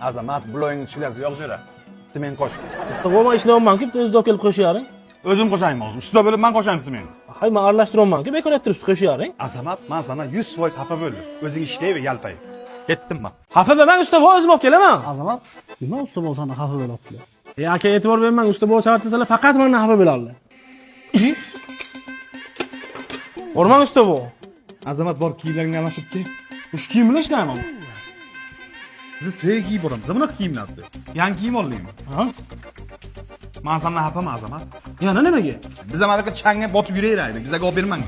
Azamat, buloyning chilasi yo'q jira. Sement qo'sh. Usta buva, man ishlayapman-ku, bitta o'zingiz olib kelib qo'sharing. O'zim qo'shaymi hozir? Usta bo'lib man qo'shaymi sement? Hay, man aralashtiryapman-ku, bekor ayttiribsiz, qo'sharing. Azamat, man sana 100% xafa bo'ldim. O'zing ishlayver, yalpay. Ketdim man. Xafa bo'lmang usta buva, o'zim olib kelaman. Azamat, nima usta buva seni xafa bo'lyapti? E aka, e'tibor bermang, usta buva charchasalar faqat mendan xafa bo'ladilar. Urmang usta buva. Azamat, bor kiyimlaringni almashtirib kel. Shu kiyim bilan ishlayman. Biz to'yga kiyib boramiz. Bunaqa kiyimlarni. Yangi kiyim oldingmi? Ha? Man sendan xafaman, Azamat. Yana nimaga? Biz ham anaqa changga botib yuraveraylik. Bizga olib bermang.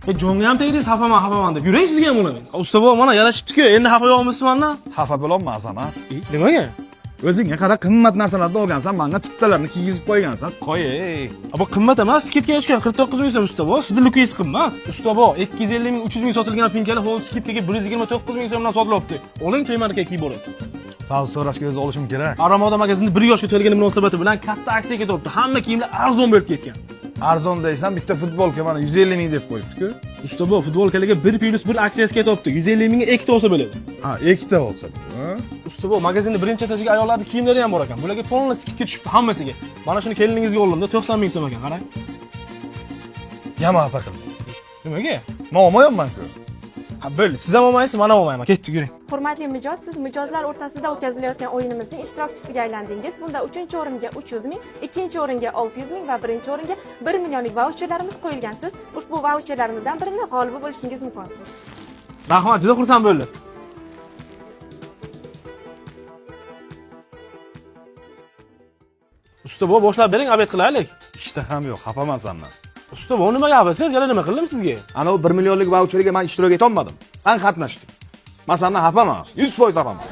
E jonga ham tegdingiz, xafaman, xafaman deb. Yuring sizga ham bo'lamiz. Usta buva, mana yarashibdi-ku. Endi xafa yo'qmisiz mendan? Xafa bo'lolma, Azamat. Nimaga? O'zingga qara, qimmat narsalarni olgansan, manga tuttalarni kiygizib qo'ygansan. Qo'y, ey. Bu qimmat emas, skidkaga tushgan 49 ming so'm usta buva. Sizni lukingiz qimmat. Usta buva, 250 ming, 300 ming sotilgan pinkalar hozir skidkaga 129 ming so'mdan sotilyapti. Oling, to'y ma'rakaga kiyib borasiz. Sal so'rashga o'zi olishim kerak. Aramoda magazinda 1 yoshga to'lgani munosabati bilan katta aksiya ketyapti. Hamma kiyimlar arzon bo'lib ketgan. Arzon deysan, bitta futbolka mana 150 ming deb qo'yibdi-ku. Usta buva, futbolkalarga 1+1 aksiyasi ketyapti. 150 mingga ikkita olsa bo'ladi. Ha, ikkita olsa. Ha? Usta buva, magazinda birinchi etajiga ayollarning kiyimlari ham bor ekan. Bularga полный skidka tushibdi hammasiga. Mana shuni keliningizga oldimda 90 ming so'm ekan, qarang. Yama xafa qildi. Nimaga? Men olmayapman-ku. Ha, bo'ldi. Siz ham olmaysiz, men ham olmayman. Ketdik, yuring. Hurmatli mijoz, siz mijozlar o'rtasida o'tkazilayotgan o'yinimizning ishtirokchisiga aylandingiz. Bunda 3-o'ringa 300 ming, 2-o'ringa 600 ming va 1-o'ringa 1 millionlik vaucherlarimiz qo'yilgan. Siz ushbu vaucherlarimizdan birini g'olibi bo'lishingiz mumkin. Rahmat, juda xursand bo'ldim. Usta buva, boshlab bering, obed qilaylik. Ishtaham yo'q, xafaman sendan. Usta buva, nimaga xafasiz? Yana nima qildim sizga? Ana u 1 millionlik vaucherga men ishtirok eta olmadim. Sen qatnashding. Men sendan xafaman. 100% xafaman.